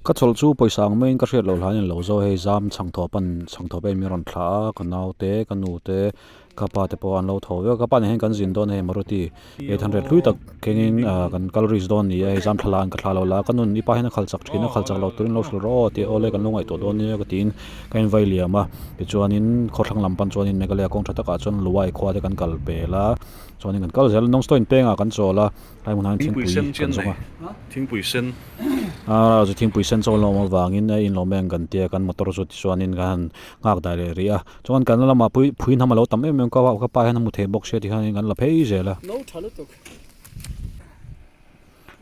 Ka chawlh chu pawisa ang maiin ka hriat loh hlanin lo zo hei zam chhangthawp an chhangthawp em min rawn thlah a ka nau te ka nu te ka pa te pawh an lo tho vek a ka pa nen hian kan zin dawn a hei maruti 800 hlui tak kengin ah kan kal risk dawn a ni a hei zam thla la an ka thlah lo la ka nun i pa hian a khal chak thin a khal chak loh turin lo hrilh rawh aw tih awle kan lo ngaihtuah dawn nia ka tiin ka invai liam a tichuanin khawthlang lam pan chuanin Meghalaya kawng tha takah chuan Luwai khua te kan kal pel a chuanin kan kal zel a Nongstoin pengah kan chawl a. Tlai hmunah hian thingpui kan zawng a. Thingpui sen. A chu thingpui sen chaw lawm avangin a inlawm em kan tia kan motor chu tichuanin kan han nghak dai leh rih a. Chuan kan lamah pui phui hnam a lo tam em em ka ka pa hian a hmu thei bawk sia tikhianin kan la phei zel a.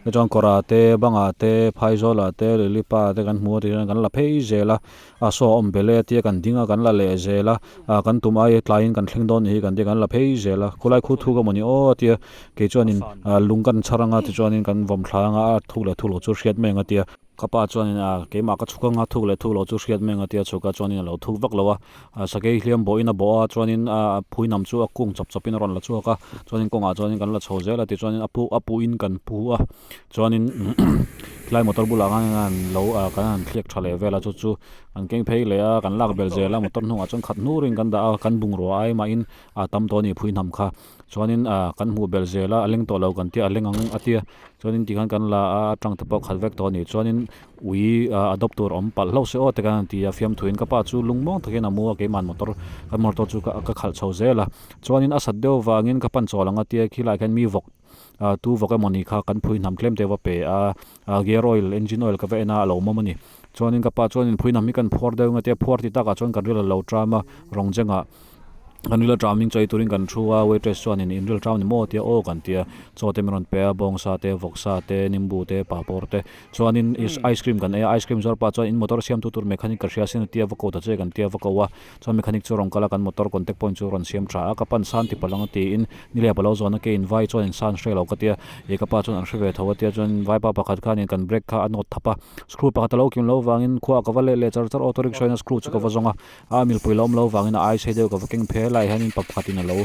Tichuan kawrah te bangah te phaizawlah te lilipa te kan hmu a tichuan kan la phei zel a. A saw a awm belh e tia kan ding a kan la leh zel a ah kan tum ai tlaiin kan thleng dawn nih hi kan tia kan la phei zel a khulai khu thuk emaw ni aw tia kei chuanin ah lung kan chhar anga tichuanin kan vawm thla anga a thuk leh thuk loh chu hriat mai ang a tia ka pa chuanin ah keimah ka chhuk anga thuk leh thuk loh chu hriat mai ang a tia chhuk a chuanin a lo thuk vak lo a ah sakei hliam bawhin a bawh a chuanin ah phui nam chu a kung chawp chawpin a rawn la chhuak a chuanin kawngah chuanin kan la chho zel a tichuanin a pu a puin kan pu a. Chuanin tlai motor bulah khan an lo ah kan han thliak tha leh vel a chu chu an keng phei leh a kan lak belh zel a motor hnungah chuan khat hnurin kan dah a kan bungrua ai mahin a tam tawh a ni phui hnam kha chuanin ah kan hmuh belh zel a a leng tawh lo kan tia a leng ang a tia chuanin tikhan kan la a a tang te pawh a khat vek tawh a ni chuanin ui ah a dawp tur a awm palh hlauh se aw te khan an ti a fiamthuin ka pa chu lungmuang takin a mu a keimah motor kan motor chu ka khalh chho zel a chuanin a sat deuh vangin ka pan chawl ang a tia khilaiah khian mi vawk ah tu vawk emawni kha kan phui hnam tlem te va pe a ah gear oil engine oil ka va en a a lo mawm a ni chuanin ka pa chuanin phui hnam hi kan phuar deuh ang a tia phuar ti takah chuan kan ril a lo tram a rawng chengah kan ril a tram in chawi turin kan thu a waitress chuanin in ril tram ni maw tia aw kan tia chaw te min rawn pe a bawngsa te vawksa te nimbu te papawr te chuanin ice cream kan ei a ice cream zawr pah chuan in motor siam tu tur mechanic ka hria sin a tia va ko ta che kan tia va ko a. Chuan mechanic chu a rawn kal a, kan motor contact point chu a rawn siam tha a, ka pan san ti palh ang a tiin nilep a lo zawn a, keiin vai chuan in san hre lo ka tia, ih ka pa chuan an hre ve tho a tia chuan vaipa pakhat khanin kan brake kha a nawt thap a, screw pakhat a lo kim loh vangin khuaah ka va leh leh char char auto rickshaw in a screw chu ka va zawng a, a milpui la awm loh vangin a ai sei deuh ka va keng phel a hianin pa pakhatin a lo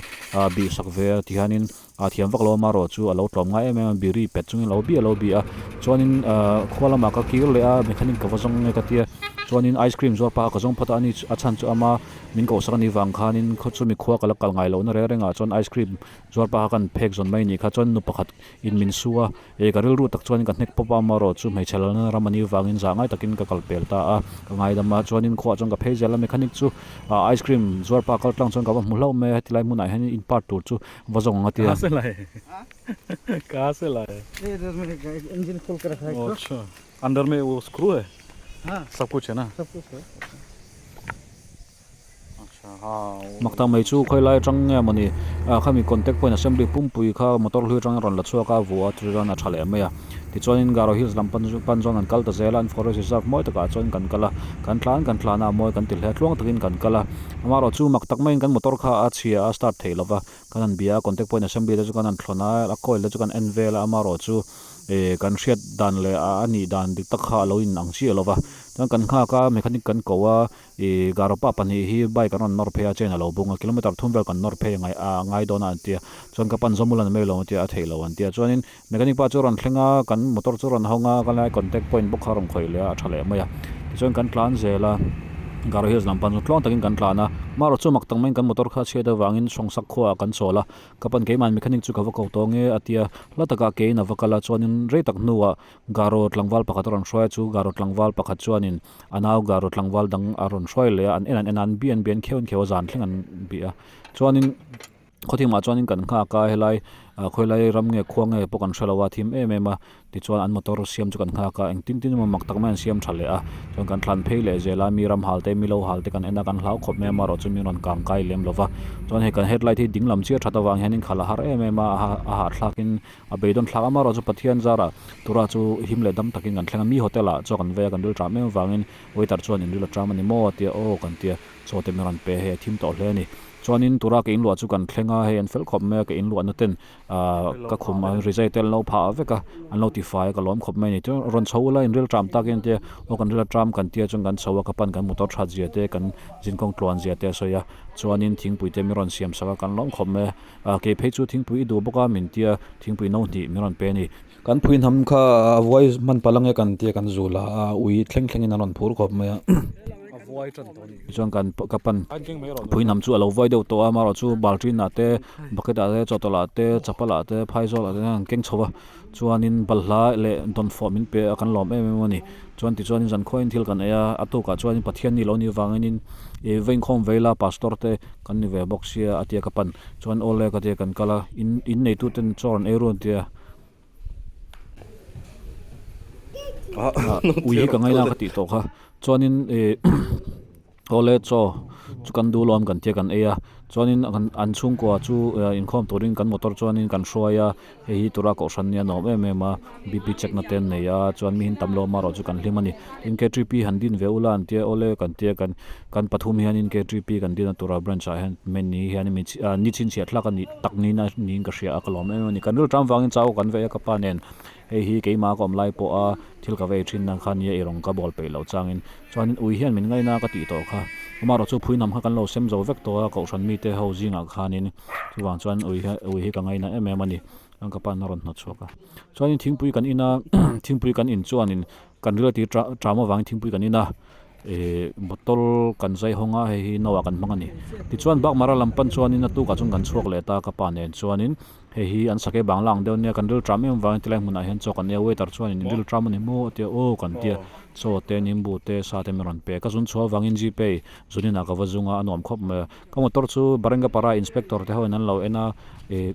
bih sak ve a tihianin a thiam vak lo a marawh chu a lo tlawm ngai em em a biri pet chungin a lo bih a lo bih a chuanin ahh khua lamah ka kir leh a mechanic ka va zawng nge ka tia chuanin ice cream zuar pah a ka zawng phawt a ani a chhan chu ama min koh sak anih vang khanin khaw chumi khua ka la kal ngai lohna reng rengah chuan ice cream zuar pah a kan phek zawn mai anih kha chuan nu pakhat in min su a Ih ka rilru tak chuan ka hnek pawp a amarawh chu hmeichhe lalna ram anih vangin zah ngai takin ka kal pel ta a, ka ngaidam a chuanin khuaah chuan ka phei zel a mechanic chu ah ice cream zuar pa kal tlang chuan ka va hmu hlauh mai a heti lai hmunah hian in part tur chu va zawng ang a tia. Kaha se lae andar mein wo screw hai sab kuch hai na. Makta mai chu khawilai atang nge mawni ah khami contact point assembly pumpui kha motor hlui atangin rawn la chhuak a vuah a chuan a tha leh mai a tichuanin Garo Hills lam pan chu pan chuan kan kal ta zel a an forest reserve mawi takah chuan kan kal a kan tlan kan tlan a mawi kan ti hle a tluang takin kan kal a amaherawh chu mak tak maiin kan motor kha a chhia a start theih lova kan han bia a contact point assembly te chu kan han thlawn a a coil te chu kan en vel a amaherawh chu Ih kan hriat dan leh a nih dan dik tak kha a lo in ang chiah lo va chuan kan nghak a mechanic kan ko a ih garo pa pahnih hi bike an rawn nawr phei a chain a lo bung a kilometer thum vel kan nawr phei a ngai a ngai dawn a an tia chuan ka pan zawm ula ni mai lo tia a theih lo an tia chuanin mechanic pa chu a rawn thleng a kan motor chu a rawn hawng a ka lai contact point bawk kha a rawn khawih leh a a tha leh mai a tichuan kan tlan zel a. Garo Hills lam pan chu tluang takin kan tlan a marawh chu mak tak maiin kan motor kha a chhiat avangin Sawngsak khuaah kan chawl a. Ka pan keimah mechanic chu ka va ko tawh nge a tia hla takah keiin a va kal a chuanin rei tak hnuah Garo tlangval pakhat a rawn hruai a chu Garo tlangval pakhat chuanin a nau Garo tlangval dang a rawn hruai leh a an en an en a an bih an bih an kheuh an kheuh a zan thleng an bih a chuanin khawthimah chuanin kan nghak a helai ah khawilai ram nge khua nge pawh kan hre lo a thim em em a. Tichuan an motor siam chu kan nghak a, engtin tin emaw mak tak mai an siam tha leh a, chuan kan thlan phei leh zel a, mi ram hal te mi lo hal te kan en a, kan hlau khawp mai a, amaherawh chu mi rawn kang kai lem lo va, chuan hei kan headlight hi ding lam chiah that avang hian in khalh a har em em a, a hahthlak in a beidawn thlak a, amaherawh chu Pathian zara tura chu him leh dam takin kan thleng a, mi hotel ah chaw kan vei a, kan ril tram em avangin waiter chuan in ril a tram a ni maw a tia aw kan tia, chaw te mi rawn pe hei a thim tawh hle a ni. Chuanin tura ka inluah chu kan thleng a, hei an fel khawp mai a, ka inluahna ten ahh ka khum a rizai te an lo phah vek a, an lo tifai a ka lawm khawp mai a ni. Chuan rawn chho ula in rilṭam takin an tia, aw kan ril aṭam kan tia chuan kan chho a, ka pan kan motor that zia te kan zinkawng tluan zia te a sawi a, chuanin thingpui te min rawn siam sak a kan lawm khawp mai a, ah kei phei chu thingpui i duh bawk a min tia thingpui no hnih min rawn pe a ni. Kan phui hnam kha a vuai hman palh ange kan tia kan zul a, a ui thleng thlengin an rawn phur khawp mai a. Tichuan kan ka pan phui hnam chu a lo vuai deuh tawh a, amaherawh chu balṭin ah te bucket ah te chawhtawlh ah te chapal ah te phaizawl ah te an keng chho a, chuanin balhla leh dawnfawh min pe a kan lawm em em a ni. Chuan tichuanin zankhuain thil kan ei a, a tukah chuanin Pathian ni lo ni vangin ih va inkhawm ve ila pastor te kan ni ve bawk sia a tia ka pan chuan aw le ka tia kan kal a, in in neituten chaw rawn ei ruan tia. Ui hi ka ngaina ka tih tawh kha chuanin ih awle chaw chu kan duh lawm kan tia kan ei a chuanin an chhungkua chu inkhawm turin kan motor chuanin kan hruai a hei hi tura kohhran nia nuam em em a B P check na te an nei a chuan mi hin tam lo amaherawh chu kan hlim a ni tin K three P han din ve ula an tia awle kan tia kan kan pathum hianin K three P kan din a tura branch ah hian many hian ni chhinchhiah thlak a nih tak niin a niin ka hria a ka lawm em a ni kan rilṭam vangin chau kan vei a ka pa nen hei hi keimah ka awm lai pawh a thil ka vei thin ang kha nia ei rawng ka bawl peih loh changin chuanin ui hian min ngaina ka tih tawh kha amaherawh chu phui hnam kha kan lo sem zo vek tawh a kohhran mite ho zingah khanin chuvang chuan ui hi ui hi ka ngaina em em a ni chuan ka pa'n a rawn hnawt chhuak a chuanin thingpui kan in a thingpui kan in chuanin kan ril a ti ṭam avangin thingpui kan in a. Ihh bottle kan zai hawng a hei hi no ah kan hmang a ni tichuan bakmara lam pan chuanin a tukah chuan kan chhuak leh ta ka pa nen chuanin hei hi an sakei bangla ang deuh ania kan ril ṭam em avangin tilai hmunah hian chaw kan ei a waiter chuanin in ril ṭam a ni maw a tia aw kan tia chaw te nimbu te sa te min rawn pe ka zun chhuah avangin g pay zunin ah ka va zung a a nuam khawp mai a ka motor chu Barengapara inspector te ho in an lo en a ihh.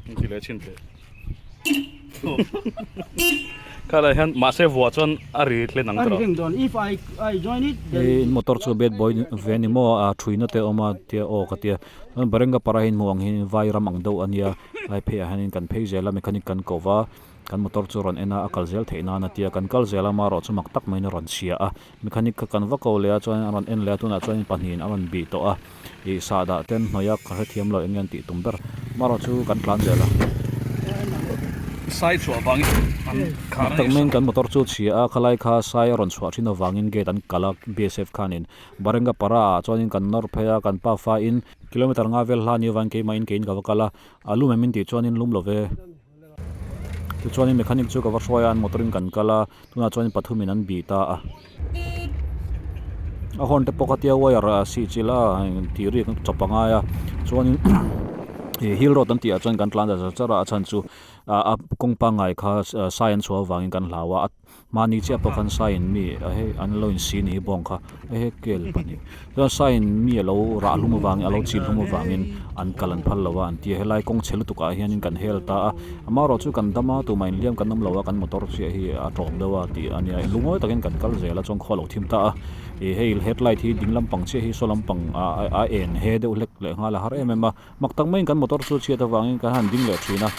Khalai hian mahse vuah chuan a ri hlen ang tawh. Hei motor chu bad boy ve ni maw a thuina te a awm a tia aw ka tia chuan Barenga para hi hmuh ang hian vai ram ang deuh a nia lai pheiah hianin kan phei zel a mechanic kan ko va kan motor chu a rawn en a a kal zel theih nan a tia kan kal zel a amaherawh chu mak tak maiin a rawn chhia a mechanic kha kan va ko leh a chuan a rawn en leh a tunah chuan pahnihin a rawn bih tawh a ih sahdah ten hnawih a ka hrethiam lo eng nge an tih tum ber amaherawh chu kan tlan zel a. Sai chhuah vangin an khar a ni. Takmeng kan motor chu chhia a khalai kha sai a rawn chhuah thin avangin gate an kalh a BSF khanin Barenga para ah chuanin kan nawr phei a kan pa fa in kilometer nga vel hla ni avangin keimah in keiin ka va kal a a lum em in tih chuanin lum lo ve. Tichuanin mechanic chu ka va hruai a an motor in kan kal a tunah chuan pathumin an bih ta a a horn te pawh kha tia wire a sih chilh a tih rik chawp a ngai a chuanin ih hill road an tih ah chuan kan tlan ta char char a a chhan chu ah a kawng pangngai kha sai an chhuah avangin kan hlau a. Mahni chiah pawh khan saiin mi a hei an lo insi ni hi bawng kha he kel pahnih chuan saiin mi a lo rah hlum avangin a lo chil hlum avangin an kal an phal lo a an ti a helai kawng chhe lutuk ah hianin kan hel ta a amaherawh chu kan dam a tumah inhliam kan awm lo a kan motor chiah hi a tawm deuh a tih a nia lungawi takin kan kal zel a chuan khua a lo thim ta a ih hei headlight hi ding lampang chiah hi saw lampang ah a en he deuh hlek leh nghal a har em em a. Mak tak maiin kan motor chu chhiat avangin kan han ding leh thin a,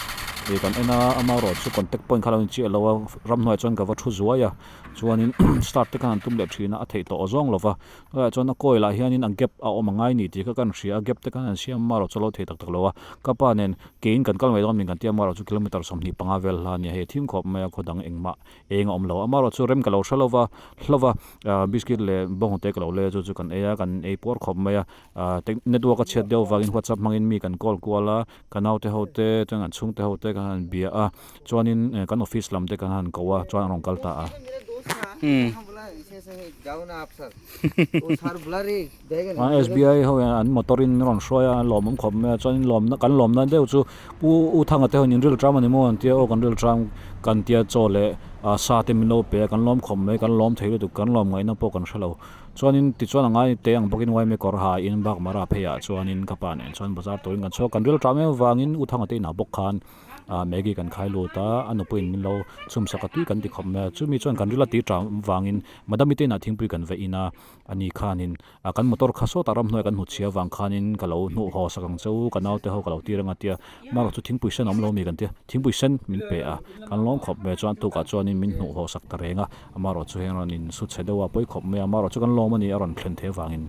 ih kan en a amaherawh chu contact point kha lo inchiah lo a, ramhnuaiah chuan ka va thu zuai a, chuanin start te kha han tum leh thin a, a theih tawh zawng lo va, chulaiah chuan a coil ah hianin a gap a awm angai ni tih kha kan hria a, gap te khan han siam amaherawh chu a lo thei tak tak lo a, ka pa nen keiin kan kal mai dawn min kan tia amaherawh chu kilometer 25 vel hla a nia, hei a thim khawp mai a khaw dang engmah eng a awm lo a, amaherawh chu rem ka lo hre lo va, hlauh a, biscuit leh bawnghnute ka lo lei a chu chu kan ei a, kan ei puar khawp mai a. Ahh network a chhiat deuh avangin whatsapp hmangin mi kan call kual a ka naute ho te chuan an chhungte ho te kan han bia a chuanin kan office lam te kan han ko a chuan an rawn kal ta a. SBI ho hian an motor in rawn hruai a an lawmawm khawp mai a chuanin lawmna kan lawmna deuh chu u u Thanga te ho in in rilṭam a ni maw an tia aw kan rilṭam kan tia chaw leh sa te min lo pe a kan lawm khawp mai kan lawm thei lutuk kan lawm ngaihna pawh kan hrelo. Chuanin tichuan a ngai te ang bawkin uaime kawr ha in bakmara pheiah chuanin ka pa nen chuan bazar turin kan chhuak. Kan ril ṭam em avangin U Thanga te inah bawk khan ah Maggie kan khai lut a, a nupuiin min lo chhum sak a tui kan ti khawp mai a. Chumi chuan kan ril a ti ṭam vangin Madam-i te inah thingpui kan veih in a, ani khanin ah kan motor kha sawtah ramhnuai kan hnut chhia avang khanin ka lo hnuh haw sak ang che u, ka naute ho ka lo tir ang a tia. Marawh chu thingpui sen a awm lo mi kan tia, thingpui sen min pe a, kan lawm khawp mai a chuan tukah chuanin min hnuh haw sak ta reng a. Amaherawh chu heng rawn in su chhe deuh a pawi khawp mai a, amaherawh chu kan lawm a ni a rawn thlen thei avangin.